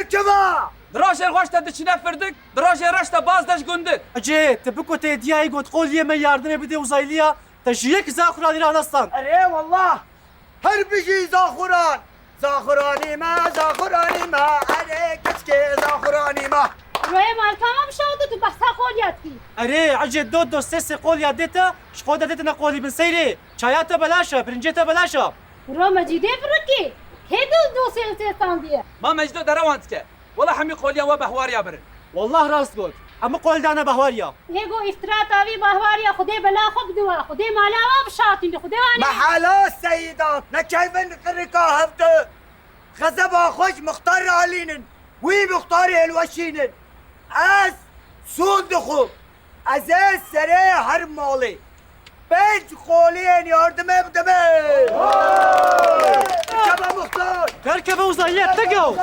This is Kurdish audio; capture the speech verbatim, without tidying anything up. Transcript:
Keva! Di rojê xweş de diçine firdik, di rojê reş de baz de ji gundik. Ecê, tu bikutê diyayê got qoliyê me yardimê bidê uzayliya, te ji yek zaxuranî ra nestand. Erê wallah, her bijî zaxuran. Zaxuranî me, zaxuranî me, erê keçikê zaxuranî me. Royê malka me bişewdi, tu behsa qoliya dikî. Erê, ecê do do sesê qoliya dê te, ji xwe de dê te ne qolî bin seyrê. Çaya te belaş e, pirincê te belaş e. Bro Mecîdê firikî. Kê dil dosê li sê standiye? Ma Mecîdo derewan dike. Wela hemî qoliyan we behwariya birin. Wallah rast got. Hemî qol dane behwariya. Ê go îftira tavî behwariya Xwedê bela xwe bidiwa. Xwedê mala wa bişatîne. Xwedê wane. Mehala Seyîdan. Nekevin qirika hevdi. Xezeba xwe ji muxtar re alînin. Wî muxtarê hilweşînin. Ez sûn dixwim. Ez ê serê her malê pênc qoliyên yardimê bidime. Keve muxtar! Derkeve uzayiyê te go!